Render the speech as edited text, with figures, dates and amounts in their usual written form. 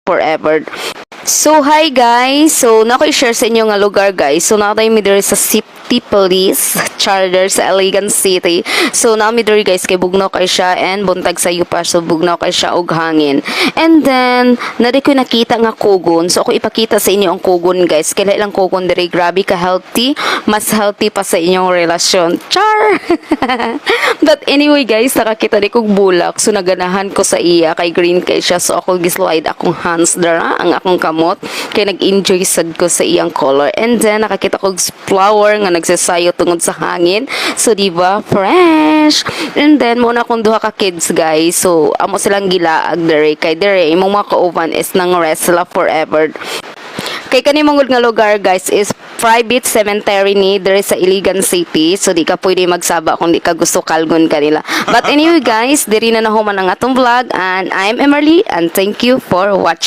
Forever. So hi guys, so na ko i-share sa inyo nga lugar, guys. So naa mi diri sa City Police Charter sa Iligan City. So naa mi diri, guys, kay bugnaw kay siya and buntag sayo pa, so bugnaw kay siya og hangin. And then naa di ko nakita nga kugon. So ako ipakita sa inyo ang kugon, guys. Kay lang kugon diri, grabe ka healthy, mas healthy pa sa inyong relasyon. Char. But anyway guys, nakakita di kog bulak. So naganahan ko sa iya kay green kay siya. So ako gislide akong hands dara, ang akong kamot kay nag-enjoy sad ko sa iyang color. And then nakakita kog flower nga nagsasayo tungod sa hangin. So di ba fresh? And then mao na akong duha ka kids, guys. So amo silang gilaag dere kay dere imong mga kauban is nang rest sila forever. Kay kani mangud nga lugar, guys, is private cemetery ni diri sa Iligan City. So di ka pwede magsaba kung di ka gusto kalgon kanila. But anyway guys, diri na nahuman ang atong vlog and I'm Emerly and thank you for watching.